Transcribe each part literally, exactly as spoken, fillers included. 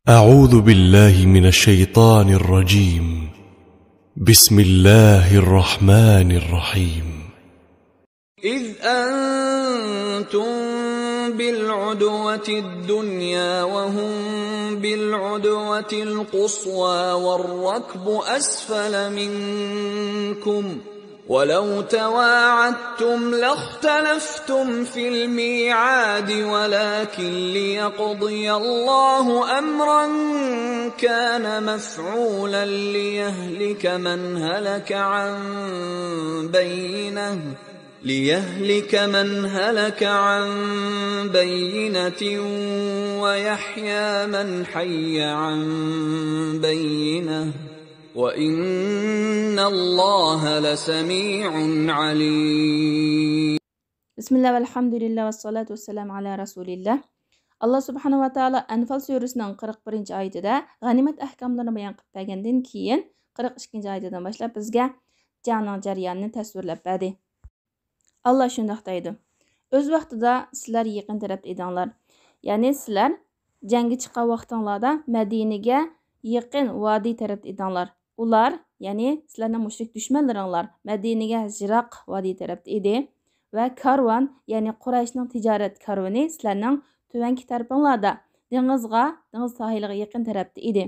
أعوذ بالله من الشيطان الرجيم. بسم الله الرحمن الرحيم. إذ أنتم بالعدوة الدنيا وهم بالعدوة القصوى والركب أسفل منكم ولو تواعدتم لاختلفتم في الميعاد ولكن ليقضي الله أمرا كان مفعولا ليهلك من هلك عن بينة ليهلك من هلك عن بينة ويحيى من حي عن بينة وإن الله لسميع عليم. بسم الله والحمد لله والصلاة والسلام على رسول الله. ئاللا سۇبھانەھۇ ۋە تائالا ئەنفال سۈرىسىنىڭ قىرىق بىرىنچى ئايىتىدە غەنىيمەت ئەھكاملىرىنى بايان قىلىپ بەرگەندىن كېيىن، قىرىق ئىككىنچى ئايىتىدىن باشلاپ بىزگە جەڭنىڭ جەريانىنى تەسۋىرلەپ بەردى. ئاللا شۇنداق دەيدۇ، ئۆز ۋاقتىدا سىلەر يېقىن تەرەپتە ئىدىڭلار. يەنى سىلەر جەڭگە چىققان ۋاقتىڭلاردا مەدىنىگە يېقىن ۋادى تەرەپتە ئىدىڭلار. ئۇلار، يەنى سىلەرنىڭ مۇشرىك دۈشمەنلىرىڭلار مەدىنىگە يىراق ۋادى تەرەپتە ئىدى. ۋە كارۋان، يەنى قۇرەيشنىڭ تىجارەت كارۋىنى سىلەرنىڭ تۆۋەنكى تەرىپىڭلاردا، دېڭىزغا، دېڭىز ساھىلىغا يېقىن تەرەپتە ئىدى.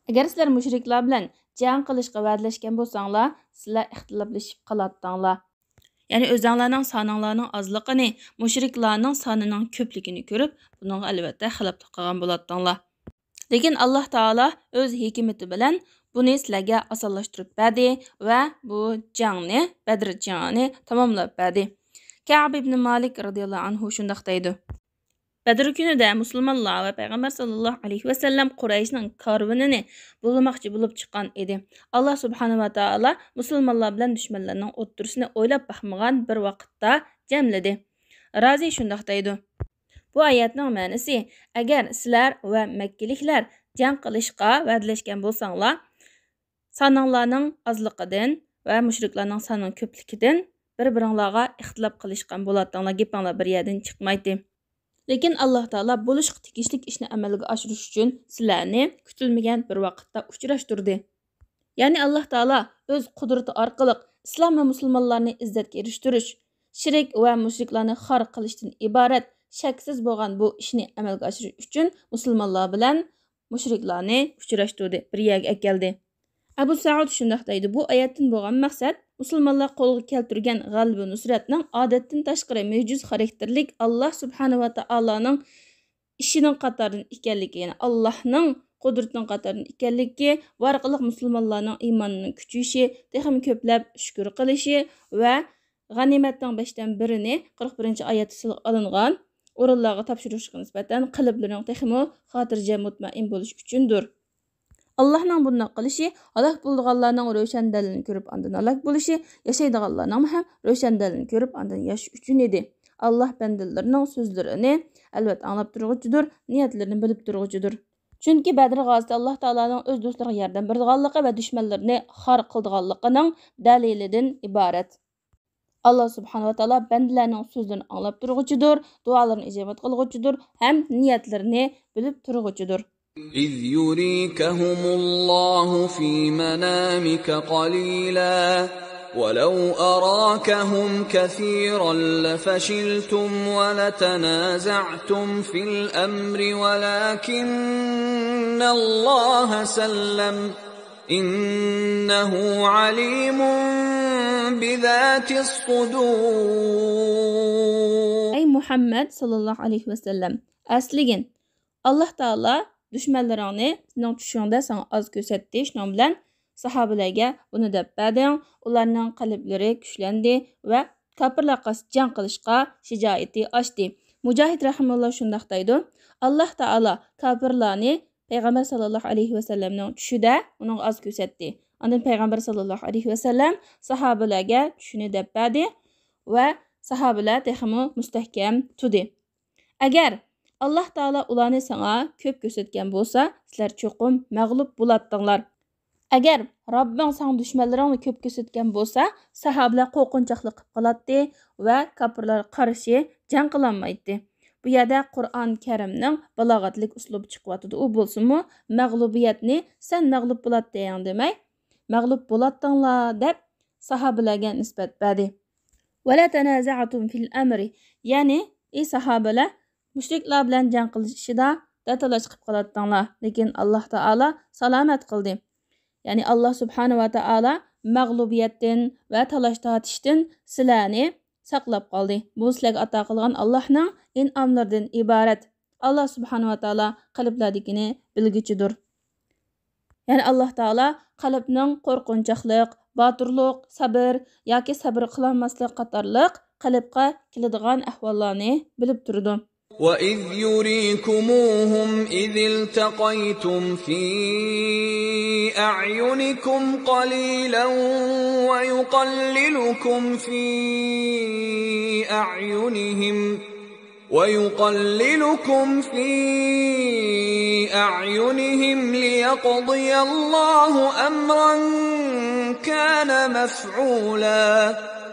ئەگەر سىلەر مۇشرىكلار بىلەن جەڭ قىلىشقا ۋەدىلەشكەن بولساڭلار، سىلەر ئىختىلاپلىشىپ قالاتتىڭلار. يەنى ئۆزەڭلارنىڭ سانىڭلارنىڭ ئازلىقىنى، مۇشرىكلارنىڭ سانىنىڭ كۆپلۈكىنى كۆرۈپ، بۇنىڭغا ئەلۋەتتە خىلاپلىق قىلغان بولاتتىڭلار. لېكىن ئاللا تائالا ئۆز ھېكمىتى بىلەن بۇنى سىلەرگە ئاسانلاشتۇرۇپ بەردى ۋە بۇ جەڭنى، بەدر جەڭىنى تاماملاپ بەردى. كەئب ئىبنى مالىك رازىياللاھۇ ئەنھۇ شۇنداق دەيدۇ، بەدر كۈنىدە مۇسۇلمانلار ۋە پەيغەمبەر ساللاللاھۇ ئەلەيھى ۋەسەللەم قۇرەيشنىڭ كارۋىنىنى بۇزماقچى بولۇپ چىققان ئىدى. ئاللا سۇبھانەھۇ ۋە تائالا مۇسۇلمانلار بىلەن دۈشمەنلەرنىڭ ئوتتۇرىسىنى ئويلاپ باقمىغان بىر ۋاقىتتا جەملىدى. رازى شۇنداق دەيدۇ، بۇ ئايەتنىڭ مەنىسى، ئەگەر سىلەر ۋە مەككىلىكلەر جەڭ قىلىشقا ۋەدىلەشكەن بولساڭلار، سانىڭلارنىڭ ئازلىقىدىن ۋە مۇشرىكلارنىڭ سانىنىڭ كۆپلۈكىدىن بىر-بىرىڭلارغا ئىختىلاپ قىلىشقان بولاتتىڭلار، گېپىڭلار بىر يەردىن چىقمايتتى. لېكىن ئاللا تائالا بولۇشقا تېگىشلىك ئىشنى ئەمەلگە ئاشۇرۇش ئۈچۈن سىلەرنى كۈتۈلمىگەن بىر ۋاقىتتا ئۇچراشتۇردى. يەنى ئاللا تائالا ئۆز قۇدرىتى ئارقىلىق ئىسلام ۋە مۇسۇلمانلارنى ئىززەتكە ئېرىشتۈرۈش، شىرك ۋە مۇشرىكلارنى خار قىلىشتىن ئىبارەت شەكسىز بولغان بۇ ئىشنى ئەمەلگە ئاشۇرۇش ئۈچۈن مۇسۇلمانلار بىلەن مۇشرىكلارنى ئۇچراشتۇردى، بىر يەرگە ئەكەلدى. ئەبۇ سەئۇد شۇنداق دەيدۇ، بۇ ئايەتتىن بولغان مەقسەت مۇسۇلمانلار قولغا كەلتۈرگەن غەلىبە نۇسرەتنىڭ ئادەتتىن تاشقىرى مۆجىزە خاراكتېرلىك ئاللا سۇبھانەھۇ ۋە تائالانىڭ ئىشىنىڭ قاتارىدىن ئىكەنلىكى، يەنى ئاللانىڭ قۇدرىتىنىڭ قاتارىدىن ئىكەنلىكى، بۇ ئارقىلىق مۇسۇلمانلارنىڭ ئىمانىنىڭ كۈچىيىشى، تېخىمۇ كۆپلەپ شۈكۈر قىلىشى ۋە غەنىيمەتنىڭ بەشتىن بىرىنى، قىرىق بىرىنچى ئايەتتە تىلغا ئالىنغان ئورۇنلارغا تاپشۇرۇشقا نىسبەتەن قەلبلىرىنىڭ تېخىمۇ خاتىرجەم، مۇتمەئىن بولۇشى ئۈچۈندۇر. ئاللانىڭ بۇنداق قىلىشى ھالاك بولىدىغانلارنىڭ روشەن دەلىلىنى كۆرۈپ ئاندىن ھالاك بولۇشى، ياشايدىغانلارنىڭمۇ ھەم روشەن دەلىلىنى كۆرۈپ ئاندىن ياشاش ئۈچۈن ئىدى. ئاللا بەندىلىرىنىڭ سۆزلىرىنى ئەلۋەتتە ئاڭلاپ تۇرغۇچىدۇر، نىيەتلىرىنى بىلىپ تۇرغۇچىدۇر. چۈنكى بەدر غازىتى ئاللا تائالانىڭ ئۆز دوستلىرىغا ياردەم بېرىدىغانلىقى ۋە دۈشمەنلىرىنى خار قىلىدىغانلىقىنىڭ دەلىلىدىن ئىبارەت. ئاللا سۇبھانەھۇ ۋە تائالا بەندىلەرنىڭ سۆزلىرىنى ئاڭلاپ تۇرغۇچىدۇر، دۇئالىرىنى ئىجابەت قىلغۇچىدۇر ھەم نىيەتلىرىنى بىلىپ تۇرغۇچىدۇر. إذ يريكهم الله في منامك قليلا ولو أراكهم كثيرا لفشلتم ولتنازعتم في الأمر ولكن الله سلم إنه عليم بذات الصدور. ئەي مۇھەممەد ساللاللاھۇ ئەلەيھى ۋەسەللەم، ئەسلىگىن، ئاللا تائالا دۈشمەنلىرىڭنى سېنىڭ چۈشۈڭدە ساڭا ئاز كۆرسەتتى، شۇنىڭ بىلەن ساھابىلەرگە بۇنى دەپ بەردىڭ، ئۇلارنىڭ قەلبلىرى كۈچلەندى ۋە كاپىرلارغا قارشى جەڭ قىلىشقا شىجائىتى ئاشتى. مۇجاھىد رەھىمەھۇللا شۇنداق دەيدۇ، ئاللا تائالا كاپىرلارنى پەيغەمبەر ساللاللاھۇ ئەلەيھى ۋەسەللەمنىڭ چۈشىدە ئۇنىڭغا ئاز كۆرسەتتى. ئاندىن پەيغەمبەر ساللاللاھۇ ئەلەيھى ۋەسەللەم ساھابىلەرگە چۈشىنى دەپ بەردى ۋە ساھابىلەر تېخىمۇ مۇستەھكەم تۇردى. ئەگەر ئاللا تائالا ئۇلارنى ساڭا كۆپ كۆرسەتكەن بولسا، سىلەر چوقۇم مەغلۇپ بولاتتىڭلار. ئەگەر رەببىڭ ساڭا دۈشمەنلىرىڭنى كۆپ كۆرسەتكەن بولسا، ساھابىلەر قورقۇنچاقلىق قىلىپ قالاتتى ۋە كاپىرلارغا قارشى جەڭ قىلالمايتتى. بۇ يەردە قۇرئان كەرىمنىڭ بالاغەتلىك ئۇسلۇبى چىقىۋاتىدۇ. ئۇ بولسىمۇ مەغلۇبىيەتنى سەن مەغلۇپ بولاتتىڭ دېمەي، مەغلۇپ بولاتتىڭلار دەپ ساھابىلەرگە نىسبەت بەردى. ولا تنازعتم في الأمر، يەنى ئى ساھابىلەر، مۇشرىكلار بىلەن جەڭ قىلىش ئىشىدا داتالاش قىلىپ قالاتتىڭلار، لېكىن ئاللاھ تائالا سالامەت قىلدى. يەنى ئاللاھ سۇبھانە ۋە تائالا مەغلۇبىيەتتىن ۋە تالاش تارتىشتىن سىلەرنى ساقلاپ قالدى. بۇ سىلەرگە ئاتا قىلغان ئاللاھنىڭ ئىنئاملىرىدىن ئىبارەت. ئاللاھ سۇبھانە ۋە تائالا قەلبلەردىكىنى بىلگۈچىدۇر. يەنى ئاللاھ تائالا قەلبنىڭ قورقۇنچاقلىق، باتۇرلۇق، سەبر ياكى سەبر قىلالماسلىق قاتارلىق قەلبقە كېلىدىغان ئەھۋاللارنى بىلىپ تۇرىدۇ. وإذ يريكموهم إذ التقيتم في أعينكم قليلا ويقللكم في أعينهم ويقللكم في أعينهم ليقضي الله أمرا كان مفعولا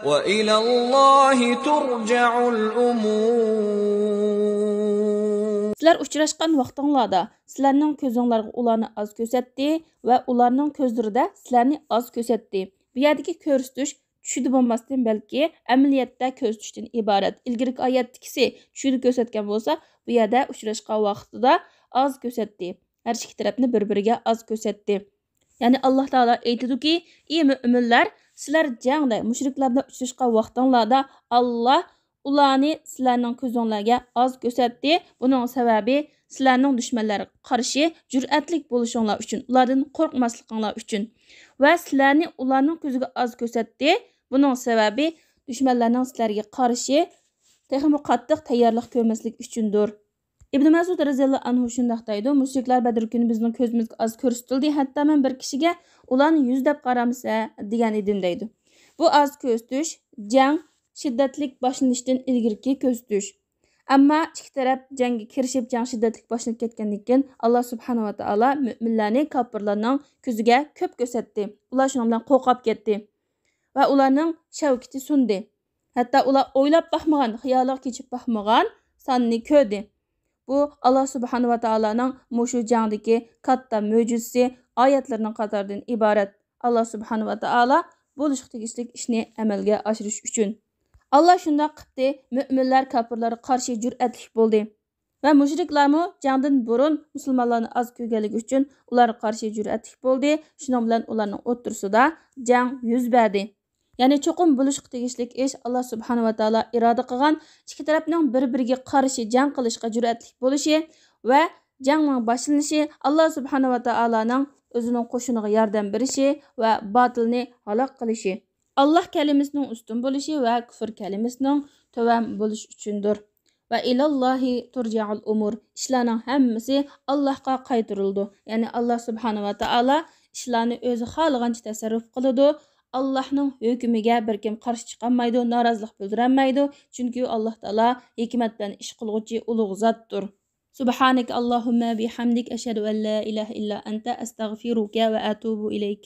وإلى الله ترجع الأمور. سىلەر ئۇچراشقان ۋاقتىڭلاردا سىلەرنىڭ كۆزۈڭلارغا ئۇلارنى ئاز كۆرسەتتى ۋە ئۇلارنىڭ كۆزلىرىدە سىلەرنى ئاز كۆرسەتتى. بۇ يەردىكى كۆرسىتىش چۈشىدە بولماستىن، بەلكى ئەمەلىيەتتە كۆرسىتىشتىن ئىبارەت. ئىلگىرىكى ئايەتتىكىسى چۈشىدە كۆرسەتكەن بولسا، بۇ يەردە ئۇچراشقان ۋاقتىدا ئاز كۆرسەتتى. ھەر ئىككى تەرەپنى بىر-بىرىگە ئاز كۆرسەتتى. يەنى ئاللاھ تائالا ئېيتىدۇكى، ئى مۆمىنلەر، سىلەر جەڭدە مۇشرىكلار بىلەن ئۇچراشقان ۋاقتىڭلاردا ئاللاھ ئۇلارنى سىلەرنىڭ كۆزۈڭلارگە ئاز كۆرسەتتى. بۇنىڭ سەۋەبى سىلەرنىڭ دۈشمەنلەرگە قارشى جۈرئەتلىك بولۇشۇڭلار ئۈچۈن، ئۇلاردىن قورقماسلىقىڭلار ئۈچۈن ۋە سىلەرنى ئۇلارنىڭ كۆزىگە ئاز كۆرسەتتى. بۇنىڭ سەۋەبى دۈشمەنلەرنىڭ سىلەرگە قارشى تېخىمۇ قاتتىق تەييارلىق كۆرمەسلىك ئۈچۈندۇر. ئىبن مەسئۇد رەزىياللاھۇ ئەنھۇ شۇنداق دەيدۇ، مۇشرىكلار بەدىر كۈنى بىزنىڭ كۆزىمىزگە ئاز كۆرسىتىلدى، ھەتتا مەن بىر كىشىگە ئۇلارنى يۈز دەپ قارامسە دېگەن ئىدىم دەيدۇ. بۇ ئاز كۆرسىتىش جەڭ شىددەتلىك باشلىنىشتىن ئىلگىرىكى كۆرسىتىش. ئەمما ئىككى تەرەپ جەڭگە كىرىشىپ، جەڭ شىددەتلىك باشلىنىپ كەتكەندىن كېيىن، ئاللاھ سۇبھانەھۇ ۋە تائالا مۆمىنلەرنى كاپىرلارنىڭ كۆزىگە كۆپ كۆرسەتتى. ئۇلار شۇنىڭ بىلەن قورقۇپ كەتتى ۋە ئۇلارنىڭ شەۋكىتى سۇندى. ھەتتا ئۇلار ئويلاپ باقمىغان، خىيالىغا كېچىپ باقمىغان ساننى كۆردى. بۇ، ئاللاھ سۇبھانەھۇ ۋە تائالانىڭ مۇشۇ جەڭدىكى كاتتا مۆجىزىسى، ئايەتلىرىنىڭ قاتارىدىن ئىبارەت. ئاللاھ سۇبھانەھۇ ۋە تائالا بولۇشقا تېگىشلىك ئىشنى ئەمەلگە ئاشۇرۇش ئۈچۈن. ئاللاھ شۇنداق قىپتى، مۆمىنلەر كاپىرلارغا قارشى جۈرئەتلىك بولدى. ۋە مۇشرىكلارمۇ جەڭدىن بۇرۇن مۇسۇلمانلارنى ئاز كۆرگەنلىكى ئۈچۈن، ئۇلارغا قارشى جۈرئەتلىك بولدى. شۇنىڭ بىلەن ئۇلارنىڭ ئوتتۇرىسىدا جەڭ يۈز بەردى. يەنى چوقۇم بولۇشقا تېگىشلىك ئىش، ئاللاھ سۇبھانەھۇ ۋە تائالا ئىرادە قىلغان ئىككى تەرەپنىڭ بىر-بىرىگە قارشى جەڭ قىلىشقا جۈرئەتلىك بولۇشى ۋە جەڭنىڭ باشلىنىشى، ئاللاھ سۇبھانەھۇ ۋە تائالانىڭ ئۆزىنىڭ قوشۇنىغا ياردەم بېرىشى ۋە باتىلنى ھالاك قىلىشى. ئاللاھ كەلىمىسىنىڭ ئۈستۈن بولۇشى ۋە كۇفر كەلىمىسىنىڭ تۆۋەن بولۇشى ئۈچۈندۇر. ۋە ئىلاللاھى تۇرجەئۇل ئۇمۇر، ئىشلارنىڭ ھەممىسى ئاللاھقا قايتۇرۇلىدۇ. يەنى ئاللاھ سۇبھانەھۇ ۋە تائالا ئىشلارنى ئۆزى خالىغانچە تەسەررۇپ قىلىدۇ. ئاللاھنىڭ ھۆكمىگە بىر كىم قارشى چىقالمايدۇ، نارازىلىق بىلدۈرەلمەيدۇ. چۈنكى ئۇ ئاللاھ تائالا ھېكمەت بىلەن ئىش قىلغۇچى ئۇلۇغ زاتتۇر. سبحانك اللهم بحمدك، أشهد أن لا إله إلا أنت، أستغفرك وأتوب إليك.